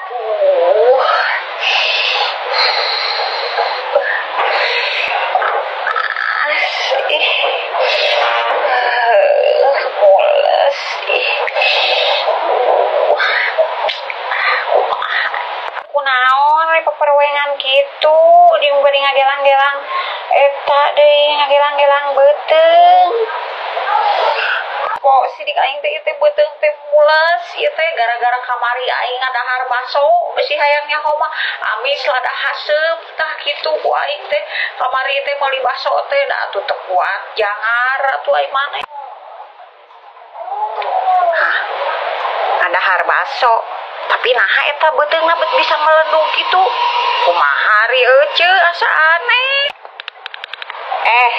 Aduh. Ih. Mules ih. Kunaon we paperwengan kitu jeung bari ngagelang-gelang eta deui ngagelang-gelang beuteung. Kok sidik aing teh ieu teh beuteung teh mules ieu teh gara-gara kamari aing ngadahar baso besi hayang nyaho mah amis lada haseup tah kitu ku aing teh kamari teh meuli baso teh da atuh teu kuat jangar atuh aing maneh. Hah, ngadahar baso tapi naha eta beuteungna bet bisa melendung kitu kumaha ari euceu asa aneh.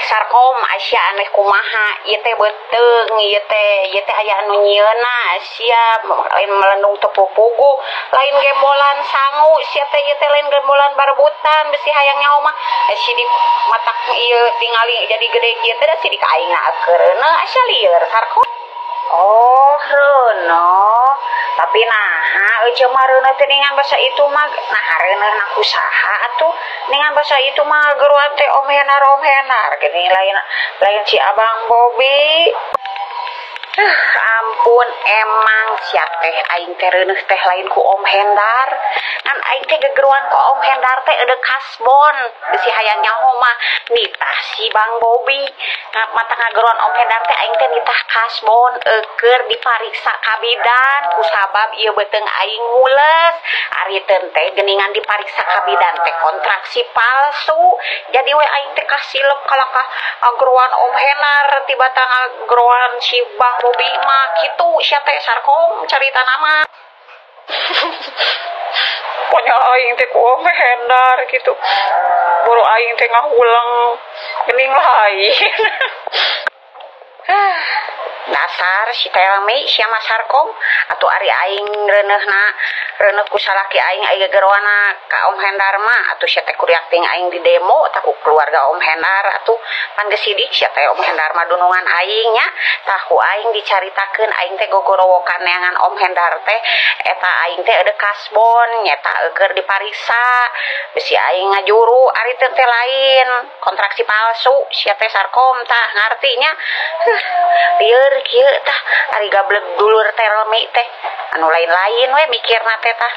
Sarkom Asia aneh kumaha ieu teh beuteung ieu teh aya anu nyieuna sia lain melendung teu pupugu lain gembolan sangu sia teh ieu teh lain gembolan barebutan besi hayang nyaho mah sidik matak ieu tingali jadi gede kieu teh da sidik aing na keureuneuh asa lieur sarkom. Oh, reuneuh. Tapi naha euceu mah reuneuh teh ningan basa itu mah naha reuneuh na kusaha atuh ningan basa itu mah geruan teh Om Henar geuning lain si Abang Bobi. Ampun emang sia teh aing teh reuneuh teh lain ku Om Hendar. Ngan aing teh gegeruan ku Om Hendar teh eueuh kasbon besi hayang nyaho mah nitah si Bang Bobi. Mata ngageruan Om Hendar teh aing teh nitah kasbon eueur dipariksa ka bidan kusabab ieu beuteung aing mules. Ari teu teh geuningan dipariksa ka bidan teh kontraksi palsu. Jadi we aing teh kasilep kalakah ngageruan Om Hendar tiba-tiba ngageruan si Bang Bobi mah kitu sia teh sarkom carita nama. Pokoknya aing teh ku Om Hendar gitu. Boro aing teh ngahulang geuning lain. Dasar si Telmi sia mah sarkom atuh ari aing reuneuhna reuneuh ku salaki aing aya gegeroana ka Om Hendar mah atuh sia teh kuriak ting aing di demo tah ku keluarga Om Hendar atuh pan geus sidik sia teh Om Hendar mah dunungan aing nya tah ku aing dicaritakeun aing teh gogorowokan neangan Om Hendar teh eta aing teh eueuh kasbon nyeta eueur dipariksa besi aing ngajuru ari teu teh lain kontraksi palsu sia teh sarkom tah ngarti nya. Lieur kieu tah ari gableg dulur Telmi teh anu lain-lain we mikirna teh tah.